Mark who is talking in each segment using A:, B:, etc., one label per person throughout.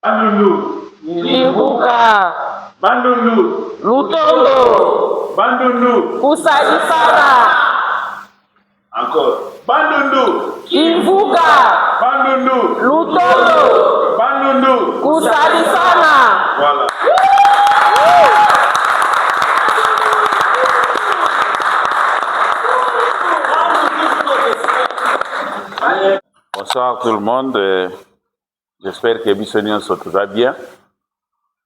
A: Bandundu.
B: Kimbuka.
A: Bandundu.
B: Lutondo.
A: Bandundu.
B: Kusadisana.
A: Encore. Bandundu.
B: Kimbuka.
A: Bandundu.
B: Lutondo.
A: Bandundu.
B: Kusadisana.
A: Voilà. Bonsoir tout le monde. J'espère que biso nyonso toza bien.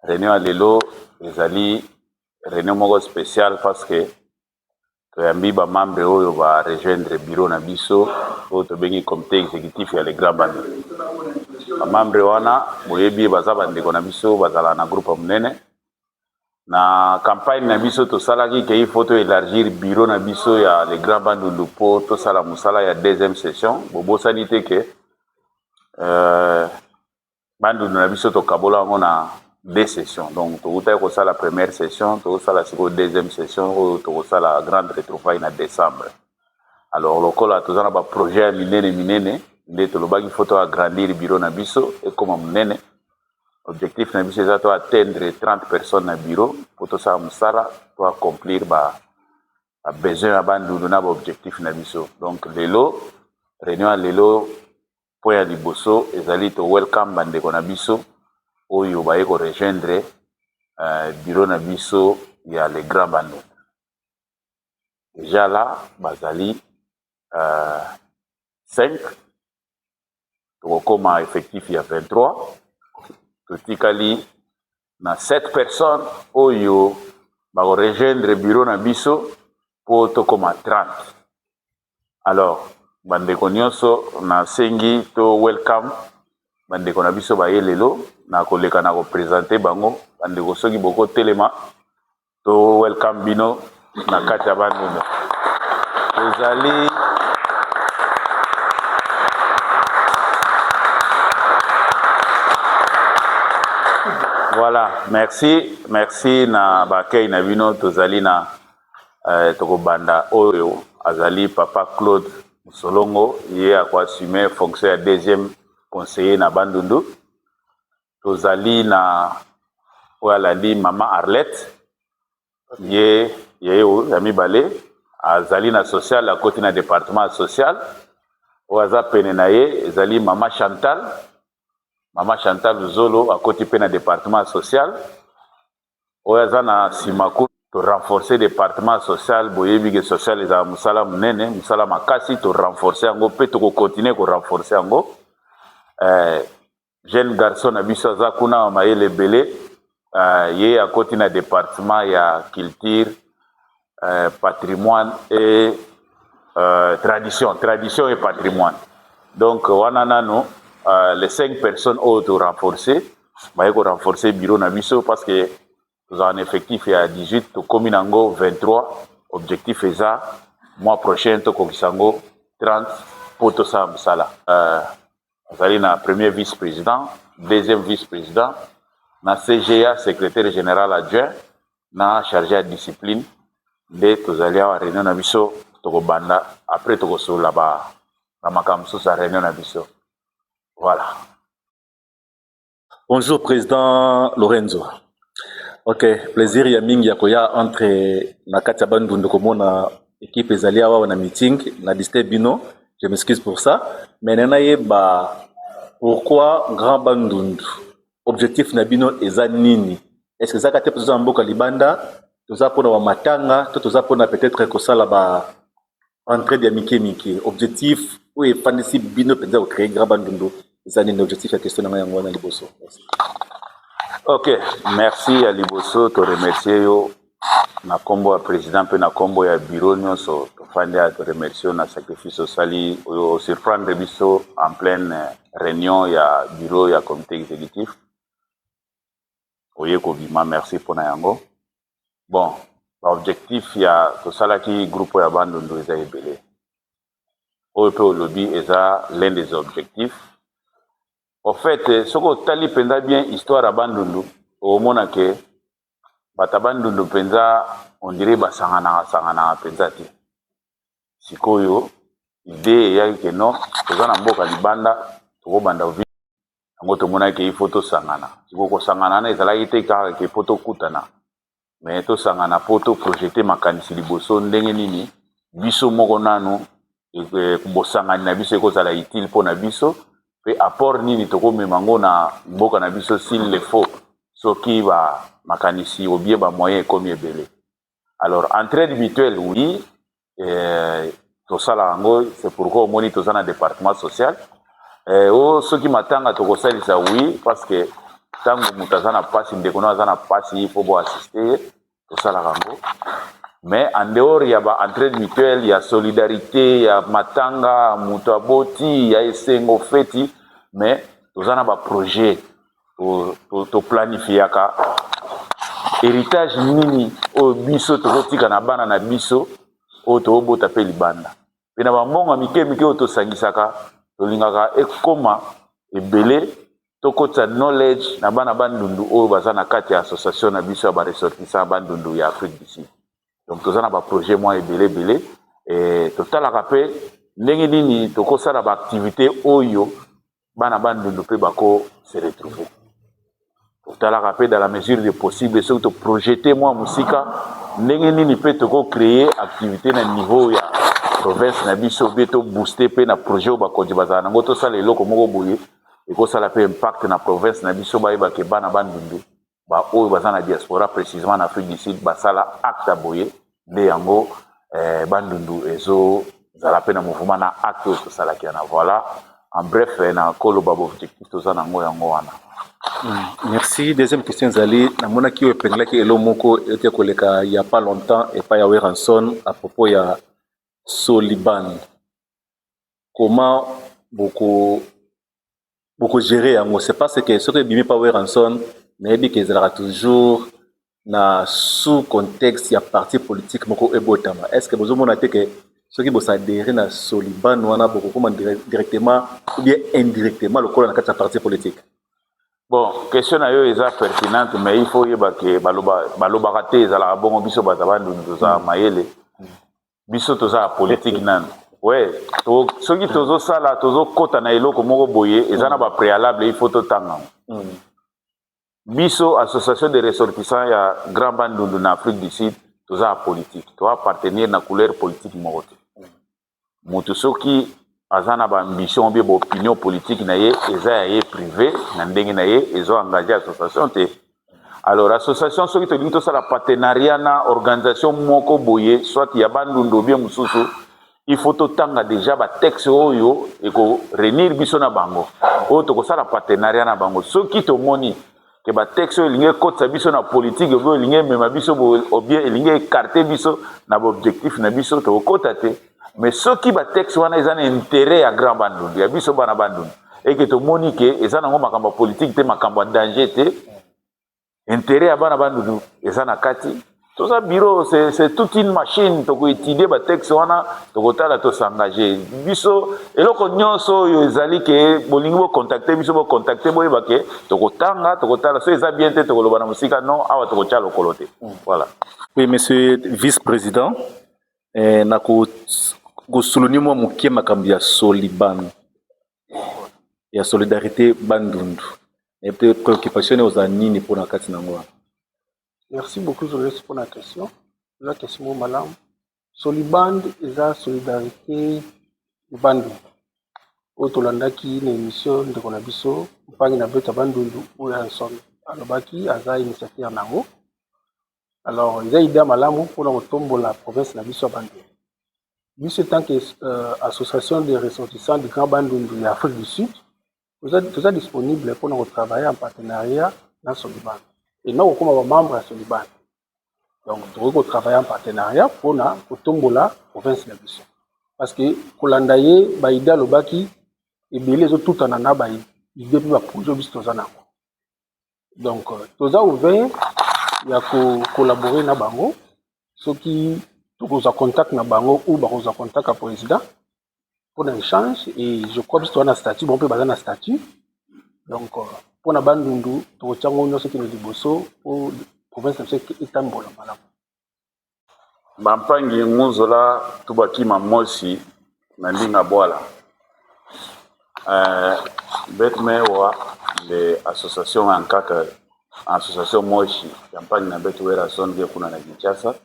A: Réunion ya lelo ezali réunion moko spéciale parce que toyambi ba membre oyo ba rejoindre bureau na biso oyo tobengi comité exécutif ya le Grand Bandundu. Ba membre wana boyebi baza bandeko na biso bazala na groupe ya monene. Na campagne na biso tosalaki ke il faut to élargir bureau na biso ya le Grand Bandundu mpo tosala mosala ya deuxième session. Bobosani te ke Bandundu na biso tokabola yango na deux sessions. Donc tokutaki kosala première session, tokosala sikoyo deuxième session oyo tokosala grande retrouvaille na décembre. Alors lokola toza na ba projet ya minene minene nde tolobaki faut to agrandir bureau na biso ekoma monene. Objectif na biso eza to atteindre 30 personnes na bureau po tosala mosala to accomplir ba ba besoin ya Bandundu na ba objectif na biso. Donc lelo réunion ya lelo point ya liboso ezali to welcome bandeko na biso oyo baye ko rejoindre bureau na biso ya le Grand Bandundu. Déjà là bazali 5, tokokoma effectif ya 23, totikali na 7 personnes oyo bako rejoindre bureau na biso po tokoma 30. Alors bandeko nyonso nasengi to welcome bandeko na biso baye lelo na koleka na kopresente bango. Bandeko soki bokotelema to welcome bino na kati ya Bandundu. Tozali Voilà, merci, merci na bakei na bino. Tozali na tokobanda oyo azali papa Claude Musolongo, ye akoassume fonction ya deuxième conseiller na Bandundu. Tozali na oyo alandi mama Arlette, ye ye oyo ya mibale azali na social, akoti na département social. Oyo aza pene na ye ezali mama Chantal, mama Chantal Luzolo akoti pe na département social. Oyo aza na nsima ku to renforcer département social. Boyebi ke social ezala mosala monene, mosala makasi, to renforcer yango mpe tokokontinue ko renforcer yango. Jeune garçon na biso aza kuna wa mayele ebele, ye akoti na département ya culture, patrimoine et tradition et patrimoine. Donc wana nanu les 5 personnes oyo to renforcer, baye ko renforcer bureau na biso parce que tozala na effectif ya 18, tokomi nango 23. Objectif eza mois prochain tokokisa yango 30 po tosala mosala. Azali na premier vice-président, deuxième vice-président, na CGA secrétaire général adjoint, na chargé ya discipline. Nde tozali awa réunion na biso tokobanda, après tokosolola ba makambo mosusu ya réunion na biso. Voilà.
C: Bonjour président Lorenzo. Ok, plaisir ya mingi ya koya entre na kati ya Bandundu komona équipe ezali awa na meeting na disturb bino, je m'excuse pour ça, mais nayeba pourquoi Grand Bandundu, objectif na bino eza nini? Est-ce que ezaka te toza na mboka libanda, toza mpona ba matanga to toza mpona peut-être kosala ba entraide ya mike mike? Objectif oyo efandisi bino mpenza kocréer Grand Bandundu eza nini? Objectif ya question na ngai yango wana liboso. Merci.
A: Ok, merci ya liboso to remercier yo na kombo ya président mpe na kombo ya bureau nyonso tofandi ya to remercier yo na sacrifice osali oyo osurprendre biso en pleine réunion ya bureau ya comité exécutif oye kobima, merci mpona yango. Bon, baobjectif ya tosalaki groupe ya Bandundu eza ebele. Oyo mpe olobi eza l'un des objectifs. Au fait, soki otali mpenza bien histoire ya Bandundu, okomona ke bato ya Bandundu mpenza on dirait basanganaka sanganaka mpenza te. Sikoyo idée eyaki ke non, toza na mboka libanda, tokobanda Yango tomonaki ke il faut tosangana. Sikoyo kosangana wana ezalaki te kaka ke mpo tokutana, mais tosangana mpo toprojete makanisi liboso ndenge nini biso moko nanu bosangani na biso ekozala utile mpo na biso, mpe apport nini tokomema yango na mboka na biso s'il le faut, soki ba makanisi ou bien ba moyen ekomi ebele. Alors entraide mutuelle, oui, tosala yango, c'est pourquoi omoni toza na département social. O soki matanga tokosalisa, oui, parce que ntango moto aza na mpasi, ndeko no aza na mpasi, il faut boassiste ye, tosalaka yango. Mais en dehors ya ba entraide mutuelle, ya solidarité, ya matanga, moto aboti, ya esengo, feti, mais toza na baprojet, toplanifiaka héritage nini oyo biso tokotika na bana na biso oyo tokobota mpe libanda. Mpe na bambongo ya mike mike oyo tosangisaka, tolingaka ekóma ebele, tokotisa knowledge na bana Bandundu oyo baza na kati ya association na biso ya baressortissant ya Bandundu ya Afrique du Sud. Donc toza na baprojet mwa ebele ebele. Totalaka mpe ndenge nini tokosala baactivité oyo bana Bandundu mpe bako se retrouver. Totalaka mpe dans la mesure de possible, soki toprojete mwa mosika, ndenge nini mpe tokocréer activité na niveau ya province na biso, mpe tobooste mpe na projet oyo bakonzi bazala nango, tosala eloko moko boye ekosala mpe impact na province na biso, bayebake bana Bandundu baoyo baza na diaspora, précisément na Afrique du Sud, basala acte ya boye. Nde yango Bandundu ezozala mpe na mouvement na acte oyo tosalaki wana. Voilà, en bref, na koloba baobjectif toza nango yango wana.
C: Merci. Deuxième question ezali, namonaki oyo epengelaki elo moko ete koleka il y a pas longtemps epai ya Werrason à propos ya Soliban. Comment bokogérer yango? C'est parce que soki ebimi pa Werrason, nayebi ke ezalaka toujours na sous contexte ya parti politique moko ebotama. Est ce que bozomona te ke soki bosadhérer na Soliban wana, bokokoma directement ou bien indirectement lokola na kati ya parti politique?
A: Bon, question na yo eza pertinente, mais il faut oyeba ke balobaka te ezalaka bongo. Biso bato Bandundu tozala mayele, biso toza ya politique nanu. We soki tozosala, tozokɔta na eloko moko boye, eza na bapréalable, il faut totanga yango. Biso association de ressortissants ya Grand Bandundu na Afrique du Sud, toza ya politique, toappartenir na couleur politique moko te. Moto soki aza na baambition ou bien baopinion politique na ye, eza ya ye privé na ndenge na ye, ezo engage association te. Alors association, soki tolingi tosala partenariat na organisation moko boye, soit ya Bandundu ou bien mosusu, il faut totanga déjà batexte oyo ekoréunir biso na bango oyo tokosala partenariat na bango. Soki tomoni ke batexte oyo elingi ekotisa biso na politique, ou bien elingi emema biso, ou bien elingi écarte biso na baobjectif na biso, tokokota te. Mais soki batexte wana eza na intérêt ya Grand Bandundu, ya biso bana Bandundu, eke tomoni ke eza nango makambo ya politique te, makambo ya danger te, intérêt ya bana Bandundu eza na kati, toza bureau, c'est toute une machine, tokoétudie batexte wana, tokotala, tosengage biso. Eloko nyonso oyo ezali ke bolingi bocontacte biso, bocontacte, boyeba ke tokotanga, tokotala. So eza bien te, tokoloba na mosika non, awa tokotya lokolo te. Voilà.
C: Oui, monsieur vice-président, na kosoloni mwa moke makambo ya Soliban, ya solidarité Bandundu, pe préoccupation ne ozala nini mpona kati nango wana?
D: Merci beaucoup, journaliste, pour la question. La question moko malamu. Soliband eza solidarité Bandundu oyo tolandaki na émission. Ndeko na biso mpangi na beto ya Bandundu oyo ya nsone alobaki aza initiateur nango. Alors eza idée malamu mpona kotombola province na biso ya Bandundu. Biso tant que association de ressortissants du Grand Bandundu ya Afrique du Sud, toza disponible mpona kotravailler en partenariat na Soliban et na kokóma bamembre ya Soliban. Donc tokoki kotravailler en partenariat mpona kotombola province na biso, parce que kolanda ye, baidée alobaki ebele ezotutana na baidée mpe baprojet biso toza nango. Donc toza ouvert ya kocollaborer na bango. Soki tokozwa contact na bango ou bakozwa contact ya président mpona échange, et je crois biso toza na statut, bango mpe baza na statut. Donc mpona Bandundu, tokotia yango nyonso ekende liboso po province na biso etambola malamu.
A: Bampangi ngunzola tubakima mosi na ndinga bwala betme wa. Nde association ya nkaka, association moshi ya mpangi na betu Werrason ke kuna na Kinshasa,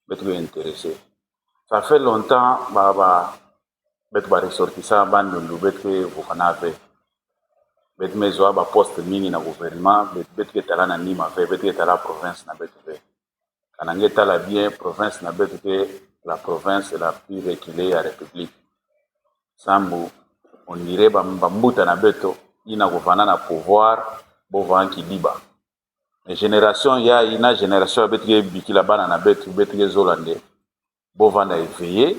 A: betu ke interesse. Ça fait longtemps ba ba betu ba ressortissants Bandundu betu ke vuka na ve. Betu mezwa ba poste mingi na gouvernement, betu ke tala na nima ve, betu ke tala province na betu ve. Kana nge tala bien province na betu ke la province la plus reculée ya République. Sambu on dirait ba mbuta na beto ina kovanda na pouvoir bovanda kidiba. Mais génération ya ina génération ya betu ke bikila bana na betu, betu ke zola nde bovanda éveillé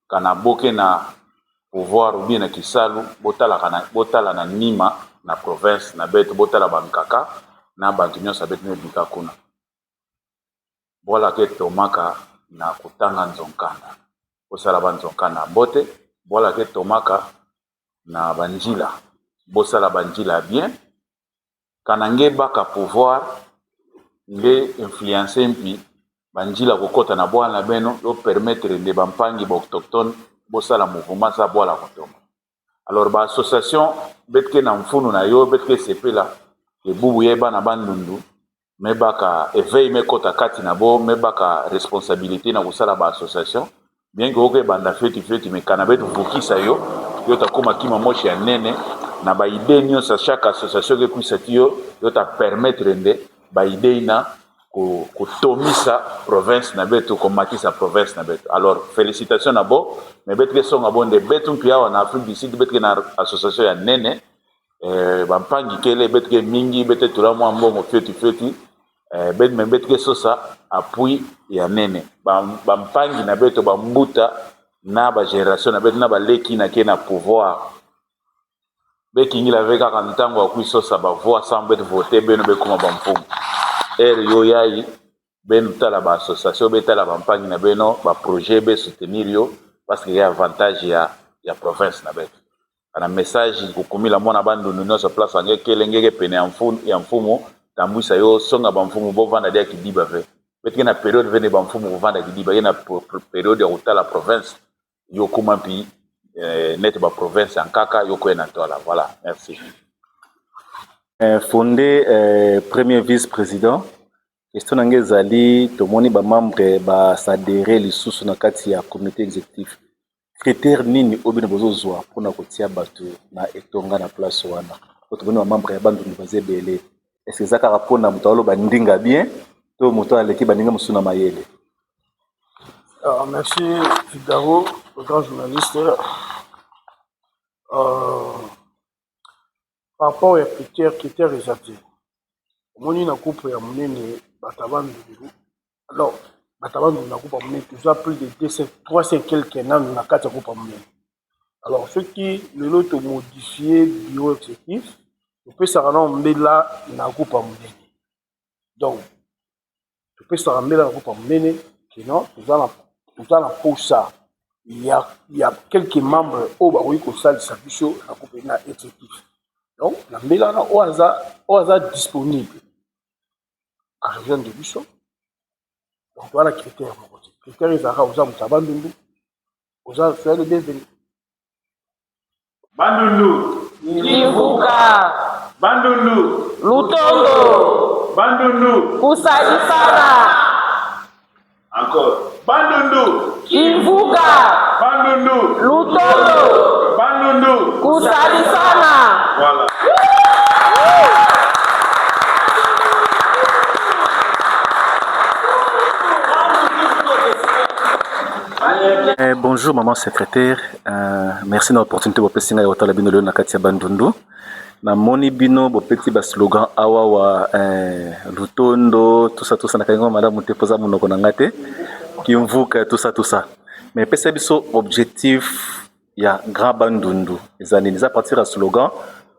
A: kana boke na pouvoir ou bien na kisalu, botala kana, botala na nima na province na betu, botala bankaka na bantu nyonso ya betu ne bika kuna. Bwala ke tomaka na kotanga nzonkanda, bosala ba nzonkanda mbote, bwala ke tomaka na banjila, bosala banjila bien, kana nge baka pouvoir nge influencer mpi banjila kokota na bwala na beno, yo permettre nde bampangi ba autochtone bosala mouvement sa bwala kotoma. Alors ba association betke na mfunu na yo betke sepela ebubu ye bana bandundu me baka éveil me kota kati na bo me baka responsabilité na kosala ba association bien que oke banda feti feti me kana betu vukisa yo yo takoma kima moshi ya nene na ba idée nyonso ya chaque association ke kwisa ti yo yo ta permettre nde ba idée na kotomisa province na betu, komatisa province na betu. Alors félicitations na bo me betu ke songa bo nde betu mpi awa na Afrique du Sud betu ke na association ya nene bampangi kele betu ke mingi bete tula mwa mbongo feti feti betu me betu ke sosa appui ya nene bampangi na betu bambuta na ba génération na betu na baleki na ke na pouvoir bekingila ve kaka ntango ya kuisosa ba voix sans betu voter beno bekoma bamfumu ere yo yayi beno tala ba association betala bampangi na beno ba projet be soutenir yo parce que ya avantage ya province na betu. Kana message kokumila mwana bandundu nyonso place ange kele ngeke pene ya mfumu, ya mfumu tambwisa yo songa bamfumu bovanda dia kidiba ve betike na période vene bamfumu kovanda kidiba ye na période ya kotala province yo kuma mpi nete ba province ya nkaka yo koye na toala. Voilà, merci.
C: Fondé premier vice-président question na ngai ezali tomoni ba membre ba s'adhérer lisusu na kati ya comité exécutif. Critère nini oyo bino bozozwa mpona kotia bato na etonga na place wana? Po tomoni ba membre ya bandundu baza ebele. Est-ce que eza kaka mpona moto aloba ndinga bien to moto aleki baninga mosusu na mayele?
E: Alors, merci Figaro, le grand journaliste. Par rapport à critère, critère eza te. Omoni na couple ya monene bato bandundu. Alors, bato bandundu na couple ya monene toza plus de 200, 300 quelque nanu na kati ya couple ya monene. Alors, soki lelo tomodifie bureau exécutif, topesaka nano mbela na groupe ya monene. Donc, topesaka mbela na groupe ya monene keno toza na posa ya quelques membres oyo bakoki kosalisa biso na groupe na exécutif. Donc, na mbela wana oyo aza disponible a rejoindre biso. Donc, wana critère moko te. Critère ezalaka oza moto ya bandundu, oza soyez le bienvenu.
A: Bandundu
B: Kivuka
A: Bandundu
B: Lutondo
A: Bandundu
B: Kusalisana
A: Encore Bandundu
B: Kivuka
A: Bandundu
B: Lutondo
A: Bandundu
B: Kusalisana.
A: Voilà.
C: Bonjour maman secrétaire, merci na opportunité bopesi ngai kotala bino lelo na kati ya Bandundu. Namoni bino bopeti ba slogan awa wa Lutondo tout ça tout ça, nakangi ngo malamu te poza monoko na nga te, Kimvuka tout ça tout ça. Mais pesa biso objectif ya Grand Bandundu eza nini? Eza partir ya slogan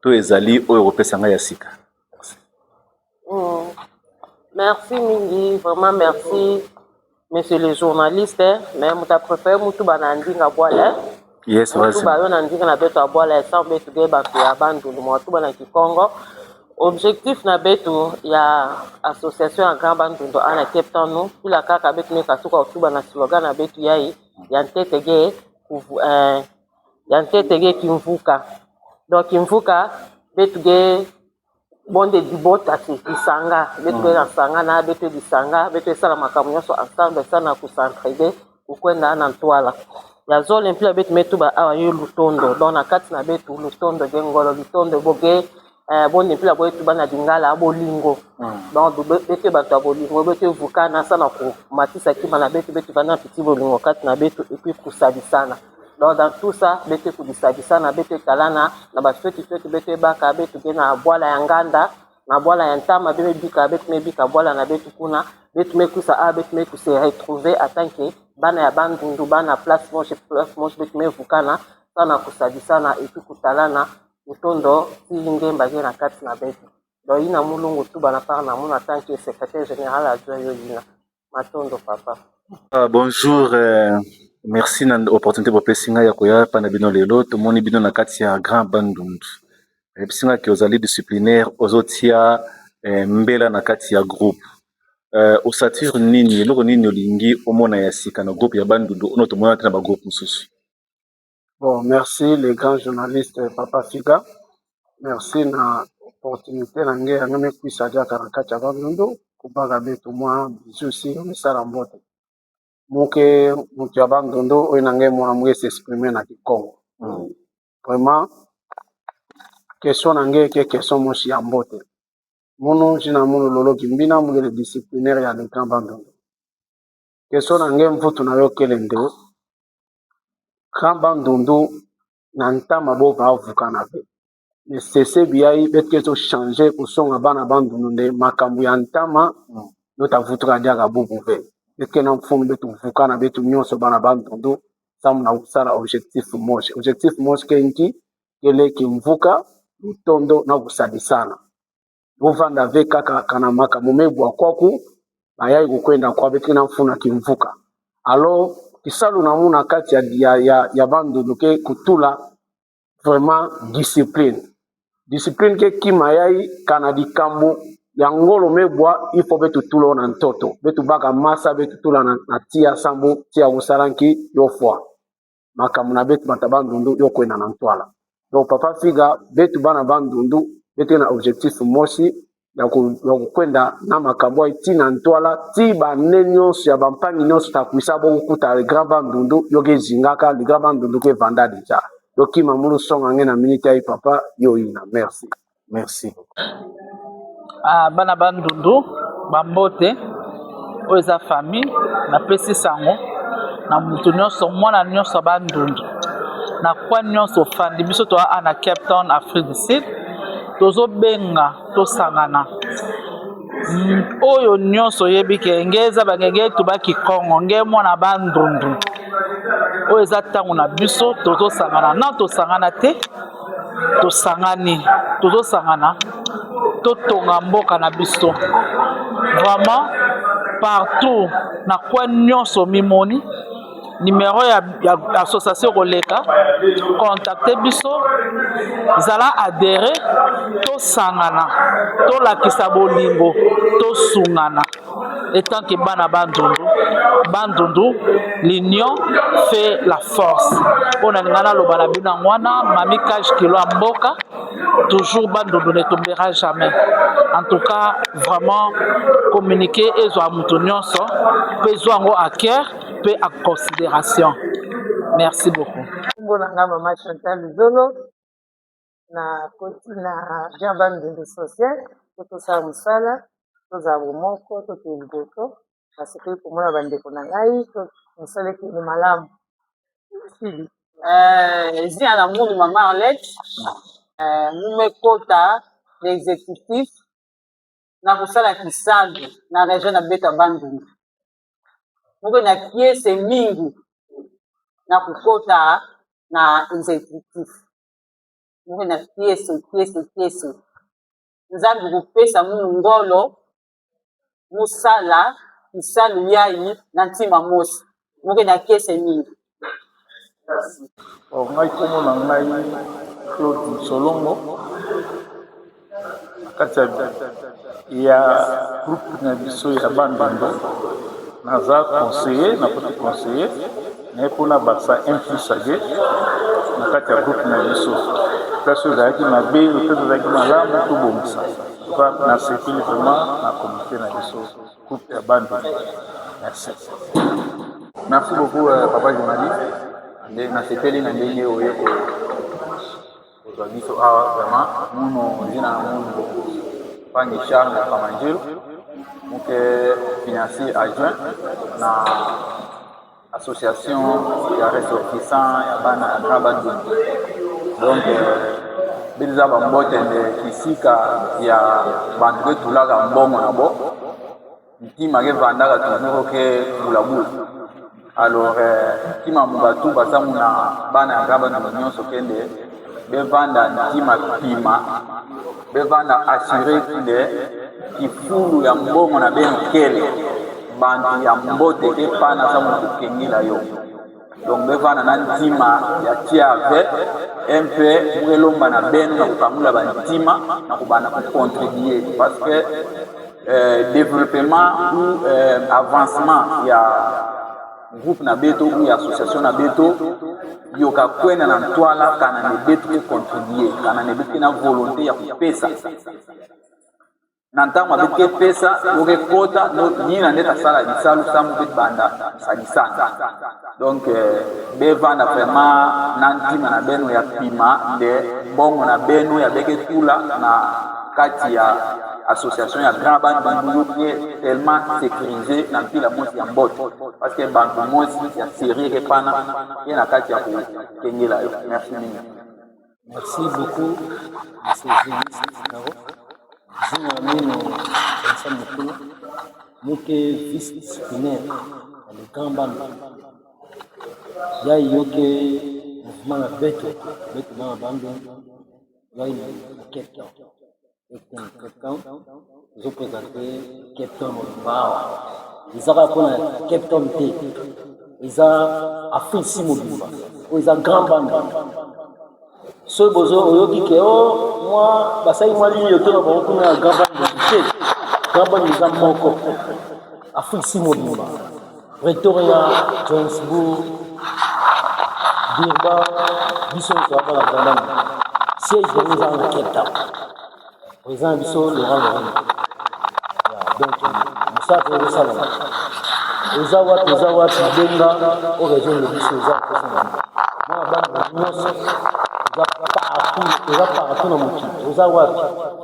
C: to ezali oyo kopesa ngai ya sika?
B: Merci mingi, vraiment merci monsieur le journaliste, mais muta préféré mutu bana ndinga bwala.
C: Yes,
B: mutu
C: vas-y.
B: ba yo na ndinga na beto ya bwala sans betu ge bato ya Bandundu mutu bana Kikongo. Objectif na betu ya association ya Grand Bandundu ana Cape Town nu kila kaka betu ne kasuka otuba na slogan na betu yai ya ntete ge kuvu, ya ntete ge kimvuka. Donc kimvuka betu ge Bonde libota te lisanga betu be na sanga na betu lisanga betu esala makambo nyonso ensemble sana kosentraide kokwenda na ntwala ya zole mpila betu metuba awa yo lutondo donc na kati na betu lutondo ge ngolo lutondo boge bonde mpila boyetuba na lingala bolingo. Donc betu bato ya bolingo betu evukana sana komatisa kima na betu betu vanda piti bolingo kati na betu et puis kosalisana. Donc dans tout ça betu ekobisabisana betu etalana na bafeti feti betu ebaka betu ge na bwala ya nganda na bwala ya ntama be mebika betu mebika bwala na betu kuna betu mekusa awa betu mekuse retrouver en tant que bana ya Bandundu, bana place moche place moche betu mevukana sana kosalisana et puis kotalana lutondo ti ngemba ge na kati na betu. Donc yina mulungu tuba na part na munu en tant que secrétaire général adjoint yo yina matondo papa.
C: Ah, bonjour, merci na opportunité bopesi ngai ya koya pa na bino lelo. Tomoni bino na kati ya Grand Bandundu. Ayebisi ngai ke ozali disciplinaire, ozotia mbela na kati ya groupe. Osatire nini, eloko nini olingi omona ya sika na groupe ya Bandundu ono tomona te na bagroupe mosusu?
D: Bon, merci les grands journalistes, Papa Figa. Merci na opportunité na ngai yango mekwisa diaka na kati ya Bandundu kobaka betu mwa bizusi misala mbote. Moke moto ya Bandundu oyo na ngai mwana moke s'exprimer na Kikongo. Vraiment question na ngai ke question mosi ya mbote. Munu jina munu lolo kimbina mugele disciplinaire ya le Grand Bandundu. Question na ngai mvutu na yo kele nde Grand Bandundu na ntama bo bavukana be. Mais sese biyai betu ke changer kusonga bana Bandundu nde makambo ya ntama yo tavutuka diaka bubu ve. Betu ke na mfumu betu vukana betu nyonso bana Bandundu samu na kusala objectif mosi. Objectif mosi ke nki kele kimvuka lutondo na kusalisana. Bovanda ve kaka kana makambo mebwa kwaku bayai kokwenda kwa betu ke na mfuna kimvuka. Alors kisalu na muna kati ya Bandundu ke kutula vraiment discipline. Discipline ke kima yai kana likambo ya ngolo mebwa il faut betu tula na ntoto betu baka masa betu tula na tia sambu tia kusalanki yo fwa makambo na betu bata Bandundu yo kwenda na ntwala. Donc Papa Figa betu bana Bandundu betu na objectif mosi ya kokwenda na makambo ayi ti na ntwala ti bane nyonso ya bampangi nyonso takwisa bokukuta le Grand Bandundu yo ke zingaka le Grand Bandundu ke vanda deja. Yo kima mulu songa nge na minute ayi papa yo ina merci.
C: Merci.
F: Ah, bana Bandundu bambote oyo eza famille napesi sango na mutu nyonso mwana nyonso ya Bandundu na kwa nyonso ofandi biso toa na Cape Town, Afrique du Sud, tozobenga tosangana oyo nyonso oyebi ke nge eza bangenge tubaki Kongo nge mwana Bandundu oyo eza ntango na biso tozosangana na tosangana te tosangani tozosangana totonga mboka na biso vraiment partout na kwa nyonso mimoni numéro ya association koleka contacte biso zala adhéré tosangana tolakisa bolingo tosungana etant que bana Bandundu. Bandundu, l'union fait la force. On a ngana loba na bino wana mami cage kilo ya mboka toujours Bandundu ne tombera jamais. En tout cas vraiment communiquer ezwa mutu nyonso pe ezwa yango à cœur pe à considération. Merci beaucoup.
G: Kombo na nga mama Chantal Luzolo na koti na Grand Bandundu social po tosala mosala tozala bomoko tokende liboso nasepeli komona bandeko na ngai mosala ekende malamu. Sili.
H: Zina na munu mama Arlette, mumekota na exécutif na kosala kisalu na région na beta Bandundu. Moko na kiese mingi na kokota na exécutif. Moko na kiese kiese kiese. Nzambe kopesa munu ngolo musala kisalu yai na ntima mosi. Moko na kiese mingi.
I: Ngai kombo na ngai Claude Nsolongo kati ya groupe na biso ya Bandundu naza conseiller na koti conseiller naye mpona bakisa un plus age na kati ya groupe na biso. Place oyo ezalaki mabe, place oyo ezalaki malamu, tobongisa. En tout cas, nasepeli vraiment na comité na biso, groupe ya Bandundu. Merci.
J: Merci beaucoup euh, papa journaliste. Nde nasepeli na ndenge oye kozwa biso awa vraiment muno zina na munu Pangi Charles Kamanjelo muke financier adjoint na association ya ressortissant ya bana ya Grand Bandundu. Donc euh, biza bambote nde kisika ya bantu betulaka mbongo na bo ntima ke vandaka toujours ke bulabula alors euh, ntima mubatu basamu na bana ya Grand Bandundu nyonso kende bevanda ntima pima bevanda assure nde kifulu ya mbongo na beno kele bantu ya mbote ke pana sa moto kengela yo donc bevanda na ntima ya tiave mpe mukelomba na beno na kokangula bantima na kobanda kocontribue parce que euh, développement ou euh, avancement ya groupe na beto ou ya association na beto yoka kwena na ntwala kana ne beto ke contribue kana ne beto ke na volonté ya kopesa na ntango abe ke pesa oke kota no nina nde tasala lisalu samu be banda salisana donc euh, bevanda vraiment na ntima na beno ya pima nde mbongo na beno ya beke tula na kati ya association ya grand bandundu ke tellement sécurisé na mpila mosi ya mbote parce que bantu mosi ya série epana ye na kati ya kokengela yo merci mingi
K: Merci beaucoup, monsieur journaliste Caro. Zina ya mino Vincent Mukulu, muke vice disciplinaire na le Grand Bandundu. Ya yoke mouvement na beto, beto bana Bandundu, yai na Cape Town. Cape Town, Cape Town, tozo présenter Cape Town mobimba awa. Eza kaka mpona Cape Town te, eza Afrique si mobimba, oyo eza Grand Bandundu. Soki bozo oyoki ke o oh, mwa basali mwa liyo to na bango kuna ya Grand Bandundu te, Grand Bandundu eza moko Afrique si mobimba, Pretoria, Johannesburg, Durban, biso nyonso wana na Grand Bandundu. Siège yango eza na Cape Town. Président na biso Laurent Laurent. Donc mosala toza kosalama oza wapi oza wapi benga o rejoindre biso oza kosa na mwana bana nyonso oza partout oza partout na mokili oza wapi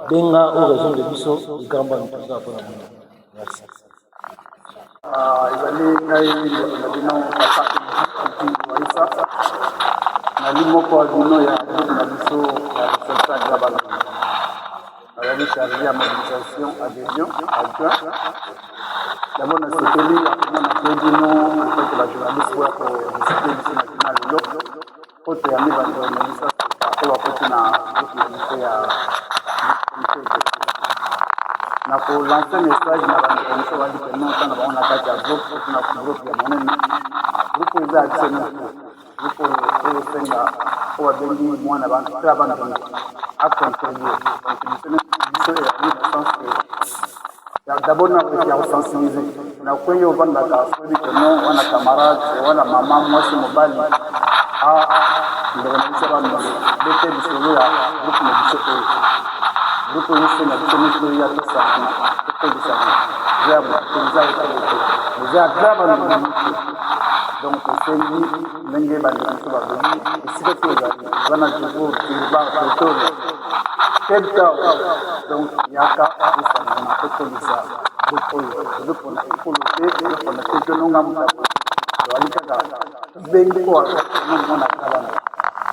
K: benga o rejoindre biso grand bana toza mpona bino merci
L: Ah, ezali ngai ndeko na bino papa Waisa nali moko ya bino ya groupe na biso ya reception ya balongi nazali charge ya mobilisation adhesion adjoint d'abord nasepeli ya komona mpe bino en ba journaliste oyo kovisite biso na kina lelo mpo toyambi bato na biso oyo bakoti na groupe na biso ya comité exécutif na kolanse message na bandeko mosusu bandi ke non ntango bango na kati ya groupe oyo na groupe ya monene groupe oyo eza ya biso nyonso groupe oyo oyo esenga oyo babengi mwana bantu mpe abandongo acontribue contribution biso ezali na sens que d'abord na ya kosensibilize na kwenye ovandaka soki ke non wana camarade wana mama mwasi mobali a ndeko na biso bandeko bete lisolo ya groupe na biso oyo groupe oyo esenga biso nyonso ya tosangana tokolisana eza ya moto eza ya ekolo te eza ya gra bandeko na biso donc tosengi ndenge bandeko mosusu balobi esika to ezali eza na jobourg durban pretoria Cape Town donc yaka tosangana tokolisa groupe oyo tozopona ekolo te tozopona te tononga motako tozali kaka tobengi oyo azali mwana kalana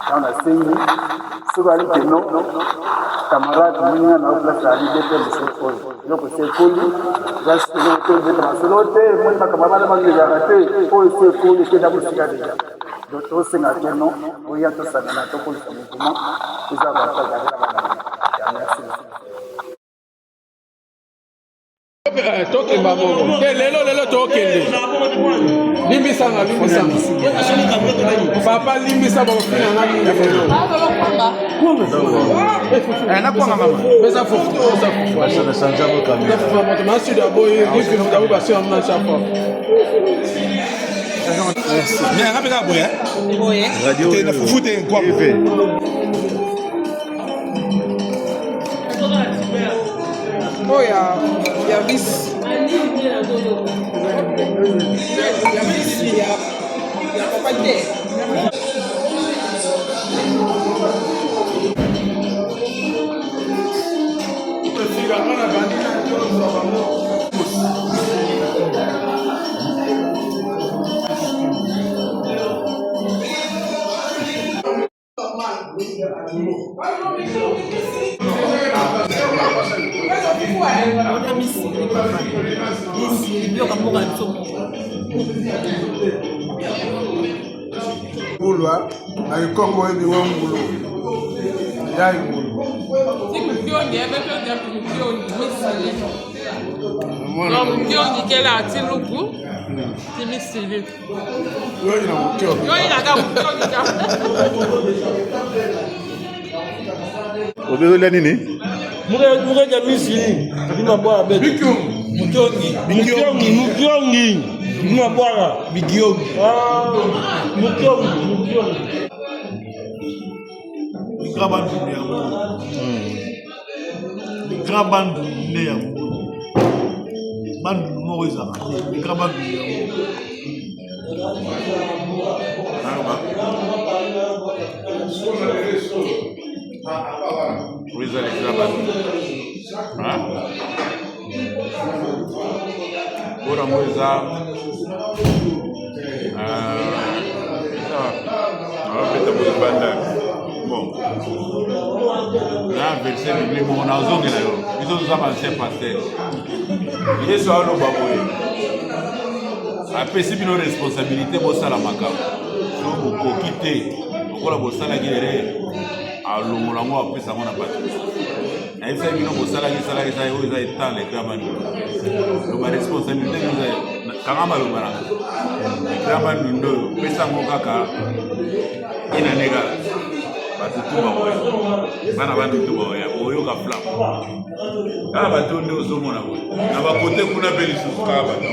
L: yango nasengi soki ali keno camarade moninga na yo place ali bete lisolo oyo eloko esi ekoli eloko te obeta masolo te emoni makambo bana bangelaka te oyo esi ekoli ekenda mosika deja donc tosenga keno oya tosangana tokolisa mouvement eza avantage ya bana ya merci.
M: Eh, tokemba bongo te lelo lelo tokende limbisanga limbisanga papa limbisa bakofina nga mingi lelo
N: nakwanga mama
M: pesa fufu pesa fufu fufu moto masuda boyi lifufu dabo basi yango na chafa
N: Mais nga mpe kaka boye te na fufu te nkwanga.
M: Oyo ya ya vice ya vice ya ya papa te.
N: Ngulwa na ikongo oyebi ngo ngulu ya ngulu.
B: Mukiongi kela atiluku timisili.
N: Yoyi na mukiongi.
B: Yoyi na ka mukiongi ka.
C: Obezolia nini?
E: Mukeja misili bima bwaka beto.
M: Mukiongi.
E: Mukiongi, mukiongi. Bima bwaka.
M: Bikiongi.
E: Ah, mukiongi, mukiongi.
I: Grand Bandundu yango. Grand Bandundu nde yango. Bandundu moko ezalaka te. Grand Bandundu yango.
A: Oyo eza le grand Bandundu. Oyo yango eza abeta boye banda bon na verset biblique moko nazongela yo. Biso toza baancien pasteur. Yesu aloba boye, apesi bino responsabilité, bosala makambo. So bokoki te, lokola bosalaki erreur, alongola yango, apesa yango na bato. Nayebisaki bino, bosalaki salaki salaki. Oyo eza etant le grand Bandundu. Loba responsabilité eza kanga maloba na le grand Bandundu oyo, pesa yango kaka inane kaka, bato tu bakoya, bana Bandundu bakoya, oyoka flamme kaka. Bato nde ozomona boye na bakote kuna mpe lisusu kaka bato.